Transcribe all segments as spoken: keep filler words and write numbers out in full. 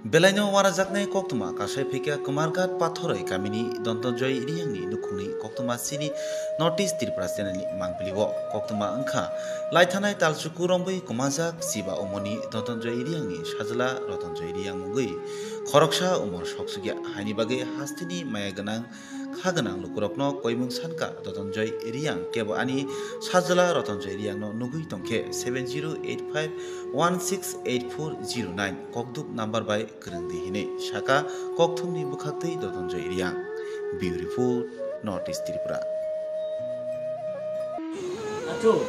Belaino warajaknai koktwma kasai phaikha Kumarghat Pathoroi kamini Dontonjoi Riyangni nukhungni koktwma chini North East Tripura channelni mangpilio. Koktwma wngkha laithanai talchuku rombwi kwmajak chiba umorni Dontonjoi Riyangni sajla Rotonjoi Riyang mungwi khoroksa umor soksukya haini bagwi hasteni maya gwnang kha gwnang lukurokno koimung sankha Rotonjoi Riyang kebo ani sajla Rotonjoi Riyangno nugwi tongkhe seven zero eight five one six eight four zero nine kokduk number bai kwrwngdi hinwi saka kokthumni bwkhaktwi Dotonjoi Riyang. Bureau Report, North East Tripura. Achu,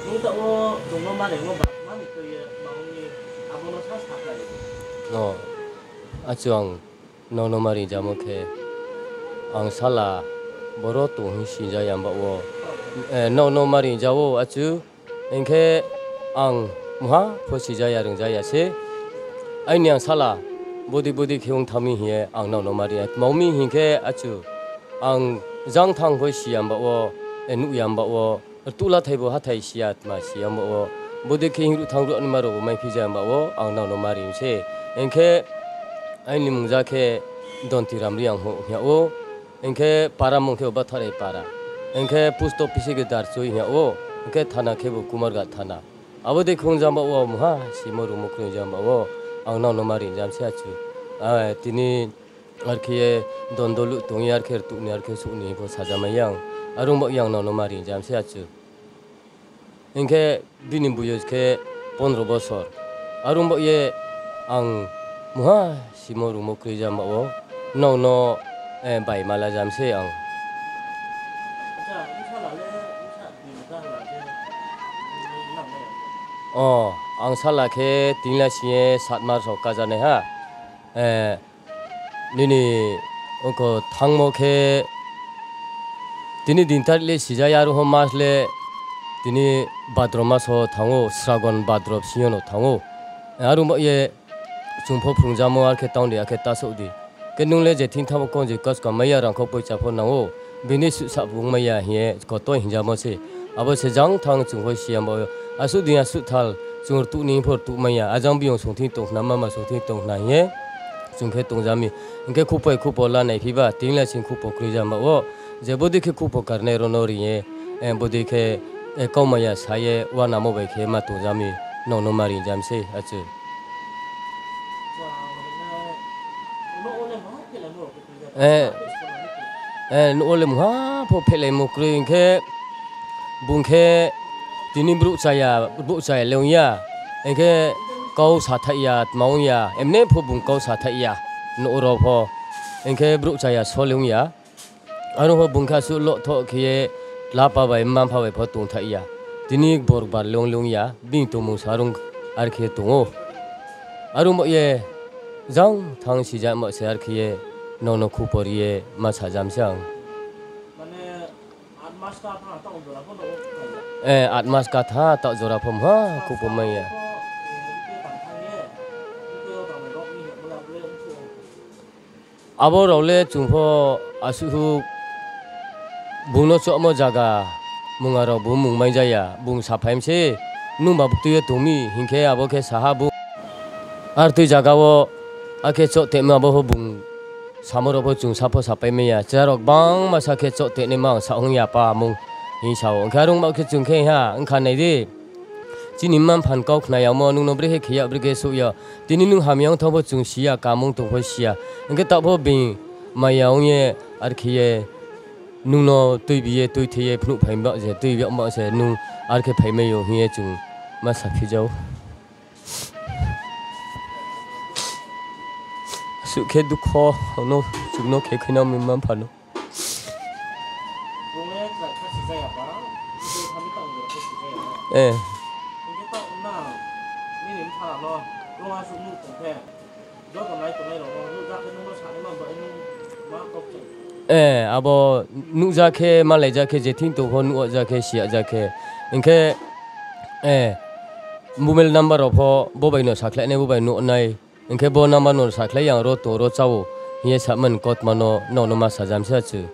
nung tamo chwngno maringo ba, mani twiwi maungni abono sa saklai. No, achu ang nono maringjamo khe, ang sala boro tong hwn sinjak ya ba o. Eh, nono maringjao achu. Hinkhe ang muha pho sijaya rwngjaya se. Aini ang sala budi budi khe wng thangmi hiye ang nono mari ya. Tmaumi hinkhe achu ang jang thang pho siya ba o, e, nukya ba o, tula thaibo hathai siya tma siya ba o. Budi khe hingruk thangruk ani maro bo mai phija ba o ang nono mari se. Hinkhe aini mungja khe Donti Ramri ang ho hiya o. Hinkhe para mung khe Batharai para. Hinkhe post office khe Darchoi hiya o. Hinkhe thana khe bo Kumarghat thana. Abo de khung jamba o muha simo rumo khung jamba o. Ang nono mari jam se achu. Ah, tini arkhe dondolu tong arkhe tukni arkhe sukni bo sajama yang. Arung bo yang nono mari jam se achu. Hinkhe bini buyos khe pondro bosor. Arung bo ye ang muha simo rumo kwrwi jamba o. Nokno, eh, bai mala jam se ang. O, ang sala khe tingla singe sat mar sok kajanai ha. Eh, Nini oko thangmo khe tini din tarik le sijaya, aro ho mas le tini badro mas o thango, Sragon badro singo no thango. Aro mo ye chwng pho phrwngjamo, ar khe town di, ar khe tasok di. Khe nung le je thing thamo kon je kas ka maya rang kho poicha pho nango. Bini su-, sa bung maya hiye koto hinjamo se. Abo se jang thang chwng hoi siyam bo. Asuk din asuk thal chwng rwtuk ni phor tuk maya. Ajang biyong songthing tong khna, mama songthing tong khna hiye chwng khe tongjami. Hinkhe khupo khupo la naiphiba, tingla sing khupo kwrwi jama o. Je bodi khe khupo karnai rono riye, eh, bodi khe, eh, kaumaya saye, wanamo bai khe ma tongjami. Nokno ma ringjam se, achu. Eh, eh, nuko le mungha pho phelai mukrwi hinkhe bung khe tini brouh chaya, brouh chaya le wngya. Hinkhe kau sa thaiya, tma wngya, emne pho bung kau sa thaiya, nuko rok pho. Hinkhe brouh chaya so le wngya. Aro pho bung khe aswk lothoh khiye lapa bai mma mpha bai pho tong thaiya. Tini borok bar le wng le wngya, bini tongmung sa rung ar khe tongo. Aro mo ye jang thang sijak ma se ar khe ye nokno khupo riye ma sajam se ang. Mane, aat mas ka tha ta jora pho no. Eh, aat mas ka tha ta jora pho ma khupo maya. Abo rok le chwng pho aswk bungno chokmo jaga munga rok bo mung mai jaya, bung sa phai mse nung ba twi o tongmi hinkhe abo khe saha bung. Ar twi jaga o akhe chok temo abo pho bung samo rok pho chwng sa pho sa pai maya, chwra rok bangma sa khe chok tenai ma ang sa ong ya pa mung hin sa o, hinkhe arung ba khe chwng khe ha wngkha nai di. Chini mma mphan kau khna ya omo, nungno brekhe khiya, brekhe sukya. Tini nung hamya wng thangbo chwng siya, kamung tongpho siya. Hinkhe takhbo bini maya wngye, ar khiye nungno twi biye, twi thiye, phunuk phai ba je, twi biya ma se, nung ar khe phai maio hiye chwng ma sa phijao. Sukhe dukho no chwngno khe khwna mma mphano. Eh. Eh, abo nukjak khe, malaijak khe, jething tongpho nukjak khe, siyajak khe. Hinkhe, eh, mobile number rok pho bobaino sakhlainai, bobai nuknai. Hinkhe bo number no sakhlai yang ro tong ro chao hiye samani kotmano nokno ma sajam se achu.